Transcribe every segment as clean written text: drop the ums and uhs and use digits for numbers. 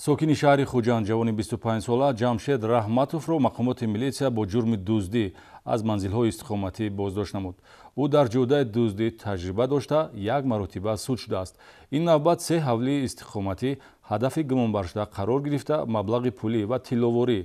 Сокини шаҳри Хуҷанд, ҷавони 25-сола Ҷамшед Раҳматовро мақомоти милитсия бо ҷурми дуздӣ аз манзилҳои истиқоматӣ боздошт намуд. Ӯ дар ҷодаи дуздӣ таҷриба дошта, як маротиба суд шудааст. Ин навбат се ҳавлии истиқоматӣ ҳадафи гумонбаршуда қарор гирифта, маблағи пулӣ ва тилловорӣ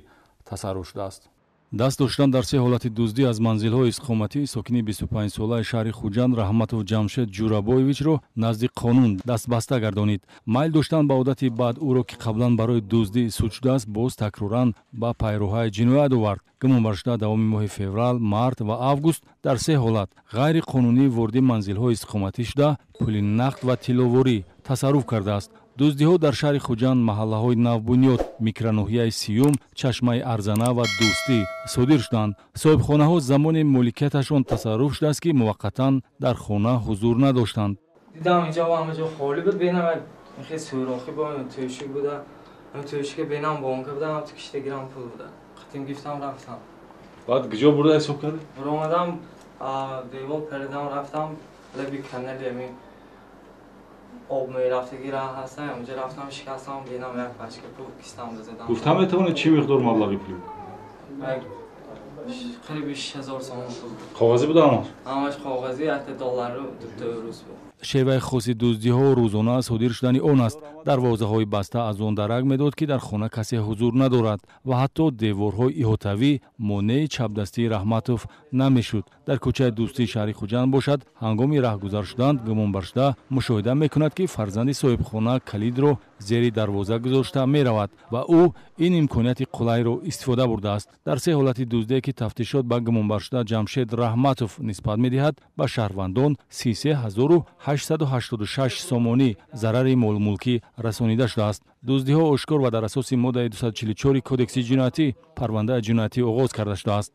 тасарруф шудааст. Даст доштан дар се ҳолати дуздӣ аз манзилҳои истиқоматӣ сокини 25-солаи шаҳри Хуҷанд Раҳматов Ҷамшед Ҷурабоевичро назди қонун дастбаста гардонид. Майл доштан ба одати бад ӯро, ки қаблан барои дуздӣ суд шудааст, боз такроран ба пайроҳаи ҷиноят овард. Гумонбаршуда давоми моҳи феврал, март ва август дар се ҳолат ғайриқонунӣ вориди манзилҳои истиқоматӣ шуда, пули нақд ва тилловорӣ тасарруф кардааст. Дуздиҳо дар шаҳри Хуҷанд, маҳаллаҳои Навбунёд, микроноҳияи сиюм, Чашмаи Арзана ва Дӯстӣ содир шуданд. Соҳибхонаҳо замоне моликияташон тасарруф шудааст, ки муваққатан дар хона ҳузур надоштанд. Дидам, инҷо ҳама ҷо холӣ буд, бинам хеле сӯрохӣ бо тӯшик буда, тӯшика бинам бонка буда, ту кишта гирам пул буда. Қатим гирифтам, рафтам. Баъд куҷо бурда ҳисоб кардӣ? Баромадам, девор паридам, рафтам лаби канали ҳамин об мерафтаги раҳ ҳаста, онҷо рафтам, шикастам, бинам як пачка пул кистам задам. Гуфта метавонед, чӣ миқдор маблағи пулӣ? Қариби 6000 сомон пул. Коғазӣ буда ҳамаш? Ҳамаш коғазӣ, якта доллару дута рус буд. Шеваи хоси дуздиҳо рӯзона содир шудани он аст. Дарвозаҳои баста аз он дарак медод, ки дар хона касе ҳузур надорад ва ҳатто деворҳои иҳотавӣ монеи чапдастии Раҳматов намешуд. Дар кӯчаи Дӯстии шаҳри Хуҷанд бошад, ҳангоми раҳгузар шудан гумонбаршуда мушоҳида мекунад, ки фарзанди соҳибхона калидро зери дарвоза гузошта меравад ва ӯ ин имконияти қулайро истифода бурдааст. Дар се ҳолати дуздие, ки тафтишот ба гумонбаршуда Ҷамшед Раҳматов нисбат медиҳад, ба шаҳрвандон 33 886 сомонӣ зарари молмулкӣ расонида шудааст. Дуздиҳо ошкор ва дар асоси моддаи 244 Кодекси ҷиноятӣ парвандаи ҷиноятӣ оғоз карда шудааст.